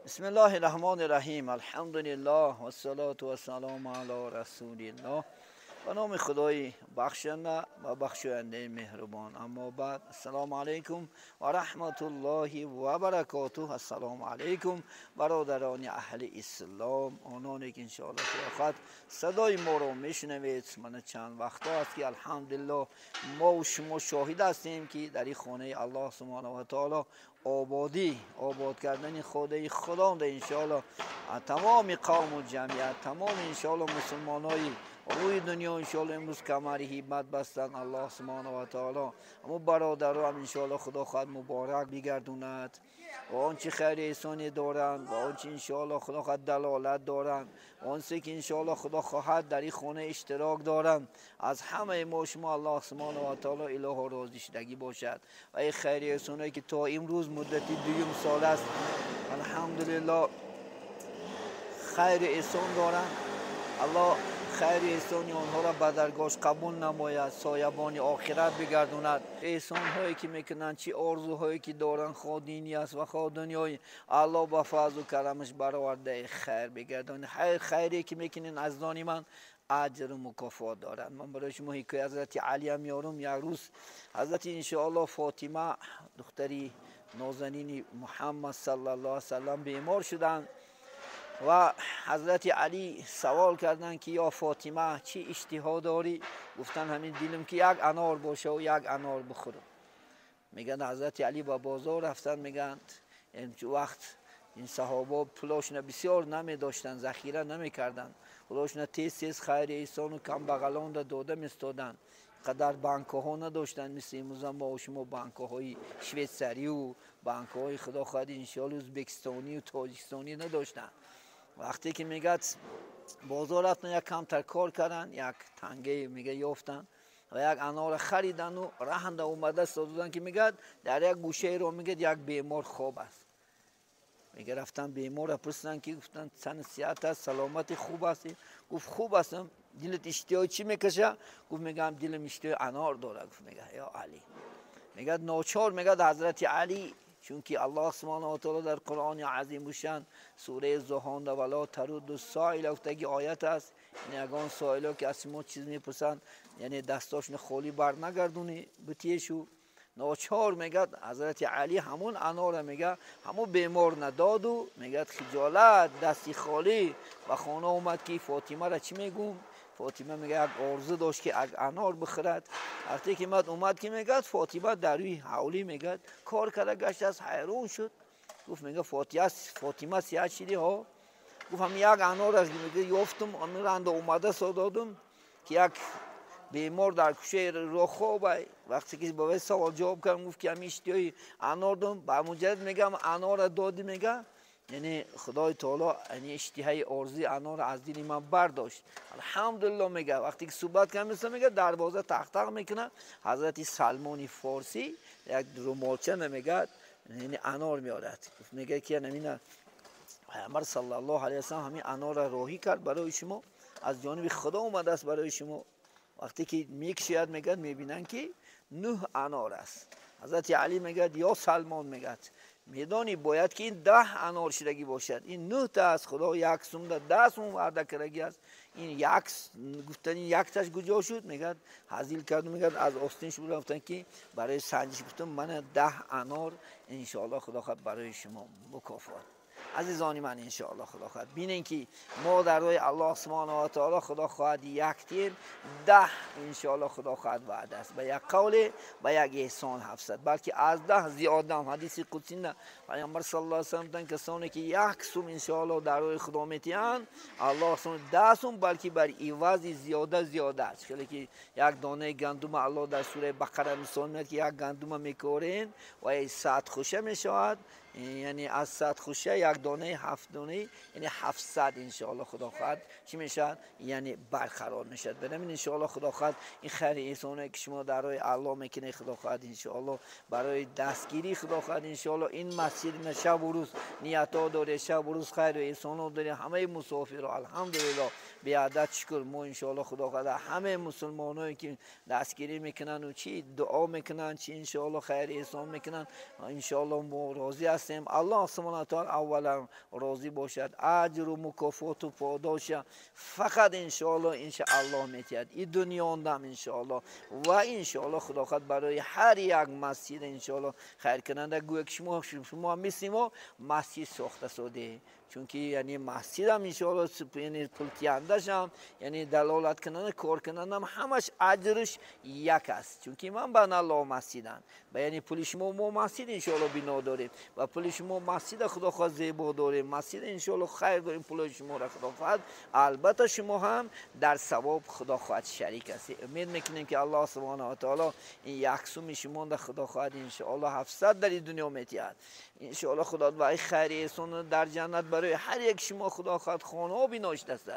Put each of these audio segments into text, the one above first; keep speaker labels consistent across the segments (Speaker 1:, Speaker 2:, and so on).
Speaker 1: بسم الله الرحمن الرحیم. الحمدلله و الصلاة و السلام علی رسول الله. به نام خدای بخشنده و بخشاینده مهربان. اما بعد، السلام علیکم و رحمت الله و برکاته. السلام علیکم برادران اهل اسلام، آنانی که انشاءالله خدا صدای ما رو میشنوید. من چند وقت است که الحمدلله ما و شما شاهد هستیم که در این خانه الله سبحانه و تعالی آبادی، آباد کردن خدای خدا انشاءالله تمام قوم و جمعیت، تمام انشاءالله مسلمانای روی دنیا انشاءالله امروز کمر همت بستن. الله سبحانه و تعالی اما برادران هم انشاءالله خدا خواهد مبارک بگردوند و آنچه خیر احسانی دارند و آنچه انشاءالله خدا خواهد دلالت دارند و آنچه که انشاءالله خدا خواهد در این خانه اشتراک دارند، از همه ما شما الله سبحانه و تعالی اله راضی شدگی باشد. و این خیر احسانی که تا امروز مدتی دویم سال است الحمدلله خیر احسان دارند، الله خیر احسانی آنها را به درگاهش قبول نماید، سایبان آخرت بگرداند. احسان هایی که میکنند، چی آرزوهایی که دارند، خواه دینی است و خواه دنیایی، الله با فضل و کرمش برآورده خیر بگرداند. خیری که میکنین از دانی من اجر و مکافات دارند. من برای شما حکایت حضرت علی هم میارم. یک روز حضرت انشاءالله فاطمه دختری نازنین محمد صلی الله علیه وسلم بیمار شدند و حضرت علی سوال کردند که یا فاطمه چی اشتها داری؟ گفتن همین دلم که یک انار باشه و یک انار بخورم. میگن حضرت علی با بازار رفتن، میگن این وقت این صحابه پولاشون بسیار نمی داشتن، ذخیره نمی کردن، پولاشون تیز تیز خیر احسان و کم بغلان را داده میستادن. قدر بانک ها نداشتن مثل امروز ما و شما بانک های شویتسری و بانک های خدا خواهد انشاءالله ازبکستانی و تاجیکستانی نداشتن. وقتی که میگه بازار رفتن، یک کمتر کار کردن، یک تنگه میگه یافتن و یک انار خریدن و رهنده اومده دادن که میگه در یک گوشه رو میگه یک بیمار خواب است. میگه رفتن بیمار را پرسیدن که گفتن تن صحت است، سلامت خوب است؟ گفت خوب هستم. دلت اشتهای چی میکشه؟ گفت میگم دلم اشتهای انار داره. گفت میگه یا علی. میگه ناچار میگه حضرت علی، چون که الله سبحانه و تعالی در قرآن عظیم الشان سوره زهان ولا ترد السائل گفتگی آیت است، یعنی اگان سائلا که از ما چیز میپرسند یعنی دستاشون خالی بر نگردونی بتیشو. ناچار میگه حضرت علی همون انار میگه همون بیمار نداد و میگه خجالت دستی خالی و خانه اومد که فاطمه را چی میگم؟ فاطمه میگه یک آرزو داشت که اگ انار بخورد. وقتی که اومد که میگه فاطمه در روی حولی میگه کار کرده گشت از حیرون شد. گفت میگه فاطمه سیاه شدی ها؟ گفت هم یک انار از میگه یافتم، انار اومده سادادم که یک بیمار در کوچه راه خوابه. وقتی که با وی سوال جواب کردم گفت که همین اشتیای انار دادم، به مجرد میگم انار دادی میگه یعنی خدای تعالی یعنی اشتهای آرزوی انار از دل من برداشت. الحمدلله میگه وقتی که صحبت کردم میگه دروازه تق تق میکنه، حضرت سلمان فارسی یک رومالچه میگه یعنی انار میارد. میگه که یعنی پیامبر صلی الله علیه و سلم همین انار را راهی کرد برای شما، از جانب خدا اومده است برای شما. وقتی که میکشید میگه میبینن که 9 انار است. حضرت علی میگه یا سلمان، میگه میدانی باید که این 10 انار شدگی باشد، این 9 تا از خدا یک سوم ده 10 سوم وعده کردگی است. این یک گفتن این یک تاش کجا شد؟ میگه هزیل کرد، میگه از آستینش بودن گفتن که برای سنجش گفتم من 10 انار انشاءالله خدا خواهد برای شما مکافات. عزیزان من انشاءالله خدا خواهد بینین که ما در روی الله سبحانه و تعالی خدا خواهد یک تیم 10 انشاءالله خدا خواهد وعده است به یک قول به یک احسان 700 بلکه از 10 زیاد هم. حدیث قدسی نه پیامبر صلی الله علیه و سلم کسانی که یک سوم انشاءالله در روی خدا میتیان الله سبحانه 10 سوم بلکه بر عوض زیاده زیاده است. خیلی که یک دانه گندم الله در سوره بقره مثال میاد که یک گندم میکورین و 100 خوشه میشود، یعنی از 100 خوشه یک دانه 7 دانه یعنی 700 انشاءالله خدا خواهد چی میشد؟ یعنی برقرار میشد. بنابراین انشاءالله خدا خواهد این خیر احسانه که شما در راه الله میکنه خدا خواهد انشاءالله برای دستگیری خدا خواهد انشاءالله این مسجد شب و روز نیت داره، شب و روز خیر و احسان داره همه مسافر الحمدلله به عدد شکر. ما انشاءالله خدا خواهد همه مسلمانایی که دستگیری میکنن و چی دعا میکنن چی انشاءالله خیر احسان میکنن انشاءالله ما راضی هستیم. ҳастем. Аллоҳ субҳонаҳу ва таъоло аввалан розӣ бошад, аҷру мукофоту подоша фақат иншоаллоҳ иншоаллоҳ метиҳад. И дунёндам иншоаллоҳ ва иншоаллоҳ Худо хоҳад барои ҳар як масҷид иншоаллоҳ хайр кунанда. Гӯя ки шумо мисли мо масҷид сохта содед, чунки яъне масҷидам иншоаллоҳ яъне пултиандашам яъне далолат кунанда кор кунандам ҳамаш аҷраш як аст, чунки ман ба Аллоҳ масҷидам ва яъне пули шумо мо масҷид иншоаллоҳ бино дорем ва пули шумо масҷида Худо хоҳад зебо дорем, масҷида иншоаллоҳ хайр дорем пули шуморо Худо хоҳад. Албатта шумо ҳам дар савоб Худо хоҳад шарик ҳастед. Умед мекунем ки Аллоҳ субҳонаҳу ва таъоло ин як суми шумонда Худо хоҳад иншоаллоҳ 700 дар дунё метиҳад. Иншоаллоҳ Худо ва хайри эҳсон дар ҷаннат барои ҳар як шумо Худо хоҳад хонаҳо бино шудааст.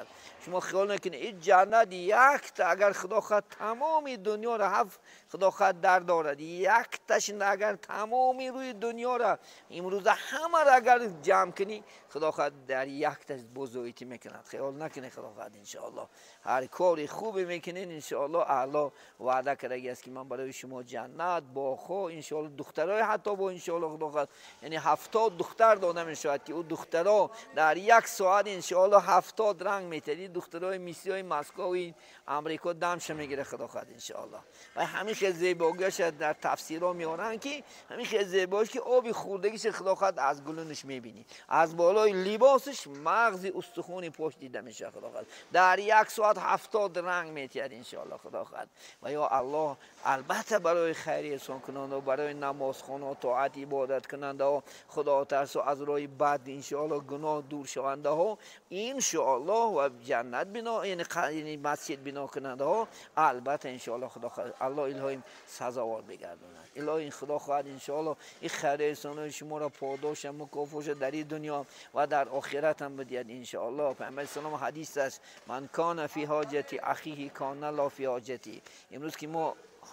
Speaker 1: Шумо хиёл накунед ин ҷаннат якта агар Худо хоҳад тамоми дунёро ҳафт Худо хоҳад дар дорад, якташ агар тамоми рӯи дунёро имрӯза ҳамаро агар ҷамъ кунӣ Худо хоҳад дар якташ бузургӣ мекунад. Хиёл накунед, Худо хоҳад иншоаллоҳ ҳар кори хубе мекунед иншоаллоҳ Аллоҳ ваъда кардагиаст ки ман барои шумо ҷаннат, боғҳо иншоаллоҳ, духтарои ҳатто бо иншоаллоҳ Худо хоҳад яъне 70 духтар дода мешавад ки ӯ духтаро дар як соат иншоаллоҳ 70 ранг метиҳад. Ин духтарои мисиҳои Москваи Амрико дамша мегирад Худо хоҳад иншоаллоҳ. Ва ҳамин хел зебогиаш дар тафсирҳо меоранд ки ҳамин хел зебоиш ки оби хӯрдагиаш Худо хоҳад аз гулунаш мебинӣ, аз болои либосаш мағзи устухони пош дида мешавад Худо хоҳад. Дар як соат 70 ранг метиҳад иншоаллоҳ Худо хоҳад. Ва ё Аллоҳ албатта барои хайри эҳсонкунандаҳо, барои намозхонаҳо, тоат ибодаткунандаҳо, худотарсо аз роҳи бад иншоаллоҳ гуноҳ дур шавандаҳо иншоаллоҳ ва ҷаннат бино яъне масҷид бино кунандаҳо албатта иншоаллоҳ Худо хоҳад Аллоҳ илоҳим сазовор бигардонад. Илоҳим Худо хоҳад иншоаллоҳ ин хайри эҳсонҳои шуморо подоша мукофоша дар ин дунё ва дар охират ҳам бидиҳад иншоаллоҳ. Паёмбари салом ҳадис аст: ман кана фи ҳоҷати ахиҳи кана ло фи ҳоҷати. Имрӯз ки мо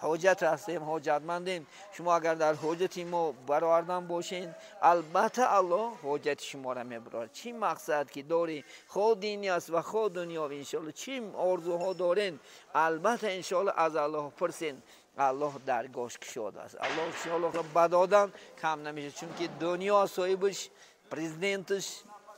Speaker 1: ҳоҷат ҳастем, ҳоҷатмандем, шумо агар дар ҳоҷати мо баровардан бошед, албатта Аллоҳ ҳоҷати шуморо мебарорад. Чӣ мақсад ки дорӣ, хоҳ динӣ аст ва хоҳ дунёвӣ, иншоаллоҳ чӣ орзуҳо дорен, албатта иншоаллоҳ аз Аллоҳ пурсен, Аллоҳ даргоҳш кушод аст. Аллоҳ иншоаллоҳ ба додан кам намешавад, чунки дунё соҳибаш, президенташ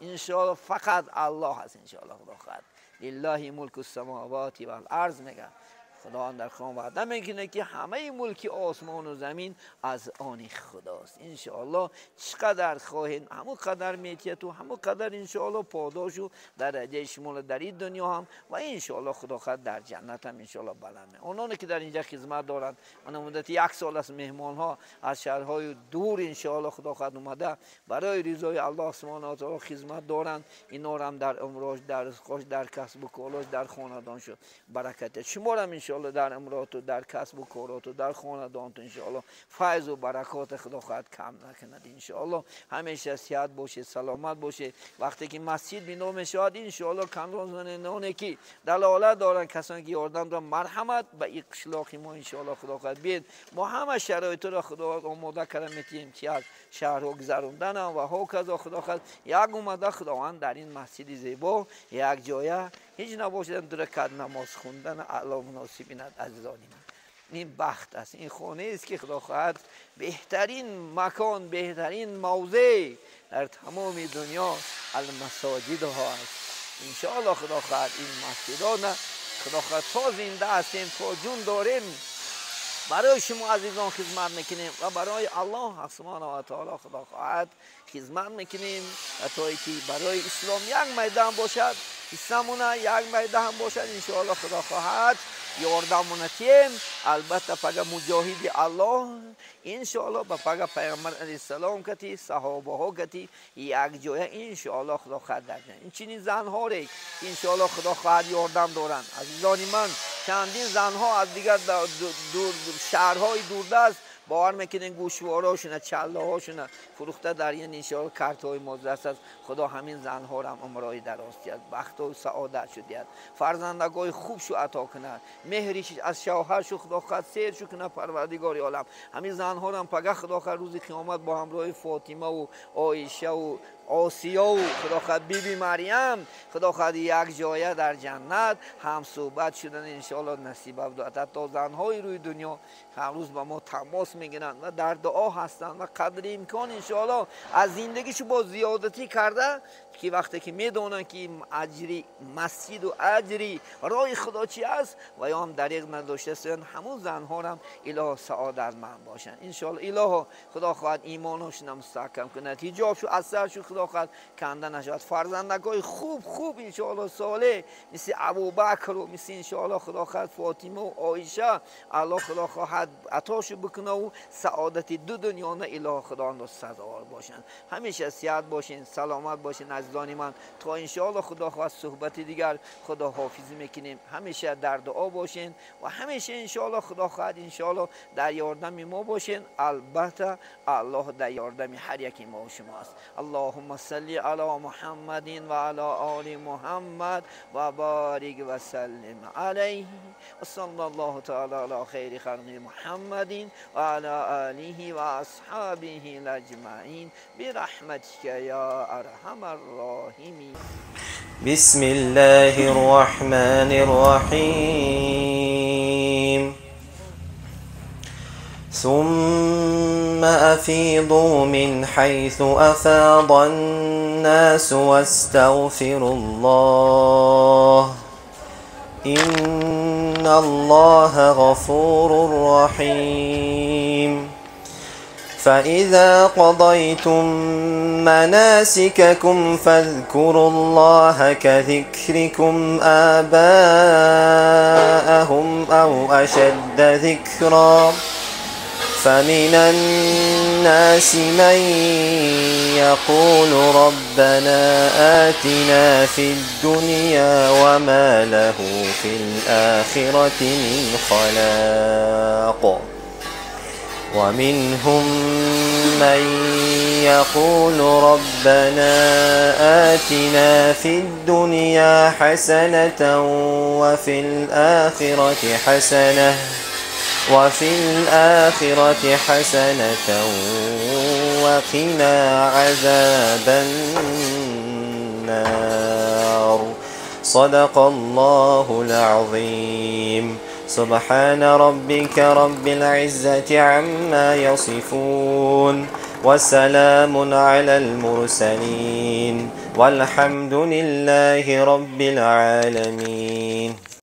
Speaker 1: иншоаллоҳ фақат Аллоҳ аст. Иншоаллоҳ Худо хоҳад лиллаҳи мулку самавати вал арз мегӯяд. Худованд дар Қуръон ваъда мекунад ки ҳамаи мулки осмону замин аз они Худост. Иншоаллоҳ чӣ қадар хоҳед ҳамон қадар метиҳад ва ҳамон қадар иншоаллоҳ подошу дараҷаи шуморо дар ин дунё ҳам ва иншоаллоҳ Худо хоҳад дар ҷаннат ҳам иншоаллоҳ баланд. Ононе ки дар инҷа хизмат доранд, мана муддати як сол аст меҳмонҳо аз шаҳрҳои дур иншоаллоҳ Худо хоҳад омада барои ризои Аллоҳ субҳонаҳу ва таъоло хизмат доранд. Инҳоро ҳам дар умрош, дар ризқош, дар касбу колош, дар хонадоншо баракат диҳад. Шуморо ҳам иншоаллоҳ дар умроту, дар касбу короту, дар хонадонту иншоаллоҳ файзу баракоти Худо хоҳад кам накунад. Иншоаллоҳ ҳамеша сиҳат бошед, саломат бошед. Вақте ки масҷид бино мешавад иншоаллоҳ каноне ки далолат доранд, касоне ки ёрдам доранд, марҳамат ба ин қишлоқи мо иншоаллоҳ Худо хоҳад биед. Мо ҳама шароитро Худо омода карда метиҳем, чи аз шаҳрҳо гузаронданам ва ҳоказо Худо хоҳад як омада Худованд дар ин масҷиди зебо як ҷоя ҳеҷ набошад ду ракат намоз хондан Аллоҳ муносиб бинад. Азизони ман, ин бахт аст, ин хонест ки Худо хоҳад беҳтарин макон, беҳтарин мавзеъ дар тамоми дунё алмасоҷидҳо аст. Иншоаллоҳ Худо хоҳад ин масҷидона Худо хоҳад то зинда ҳастем, то ҷун дорем барои шумо азизон хизмат мекунем ва барои Аллоҳ субҳонаҳу ва таъоло Худо хоҳад хизмат мекунем ва то ки барои ислом як майдон бошад, ҳиссамона як майдон бошад иншоаллоҳ Худо хоҳад ёрдамона тием. Албатта пага муҷоҳиди Аллоҳ иншоаллоҳ ба пага Пайғамбар алайҳиссалом кати, саҳобаҳо кати як ҷоя иншоаллоҳ Худо хоҳад дар ҷаннат. Инчунин занҳоре иншоаллоҳ Худо хоҳад ёрдам доранд. Азизони ман, чандин занҳо аз дигар шаҳрҳои дурдаст бовар мекунед гӯшворҳошуна, чаллаҳошуна фурӯхта дар ин иншоаллоҳ картҳои мо даст аст. Худо ҳамин занҳоро ҳам умрои дароз диҳад, бахту саодат шу диҳад, фарзандагои хуб шу ато кунад, меҳри аз шавҳар шу Худо хоҳад сер шу кунад Парвардигори олам. Ҳамин занҳоро ҳам пага Худо хоҳад рӯзи қиёмат бо ҳамроҳи Фотимаву Оишаву Осиё ва худо хоҳад биби Марьям худо хоҳад як ҷоя дар ҷаннат ҳам суҳбат шудан иншоаллоҳ насиб абдод. Ҳатто занҳои рӯи дунё ҳар рӯз ба мо тамос мегиранд ва дар дуо ҳастанд ва қадри имкон иншоаллоҳ аз зиндагишу бо зиёдатӣ карда ки вақте ки медонанд ки аҷри масҷиду аҷри роҳи худо чи аст ва ё ҳам дариғ надоштаанд, ҳамун занҳорам илоҳо саодатманд бошанд иншоаллоҳ. Илоҳо худо хоҳад имоношона мустаҳкам кунад, ҳиҷобшу аз саршу худо хоҳад канда нашавад, фарзандакҳои хуб хуб иншоаллоҳ солеҳ мисли Абубакру мисли иншоаллоҳ худо хоҳад Фотима ва Оиша аллоҳ худо хоҳад атошу бикунаву саодати ду дунёна илоҳо худоро сазовор бошанд. Ҳамеша сиҳат бошен, саломат бошен азизони ман. То иншоаллоҳ худо хоҳад суҳбати дигар худоҳофизӣ мекунем. Ҳамеша дар дуо бошен ва ҳамеша иншоаллоҳ худо хоҳад иншоаллоҳ дар ёрдами мо бошен. Албатта аллоҳ дар ёрдами ҳар яки мо ва шумо аст. Аллоҳумма салли ала Муҳаммадин ва ала оли Муҳаммад ва борик ва саллим алайҳи ва саллаллоҳу таала ала хайри халқи Муҳаммадин ва ала олиҳи ва асҳобиҳи аҷмаин бираҳматика я арҳамар роҳимин.
Speaker 2: بسم الله الرحمن الرحيم. ثم أفيضوا من حيث أفاض الناس واستغفروا الله إن الله غفور رحيم. فإذا قضيتم مناسككم فاذكروا الله كذكركم آباءهم أو أشد ذكرا. فمن الناس من يقول ربنا آتنا في الدنيا وما له في الآخرة من خلاق. ومنهم من يقول ربنا آتنا في الدنيا حسنة وفي الآخرة حسنة وقنا عذاب النار. صدق الله العظيم. سبحان ربك رب العزة عما يصفون وسلام على المرسلين والحمد لله رب العالمين.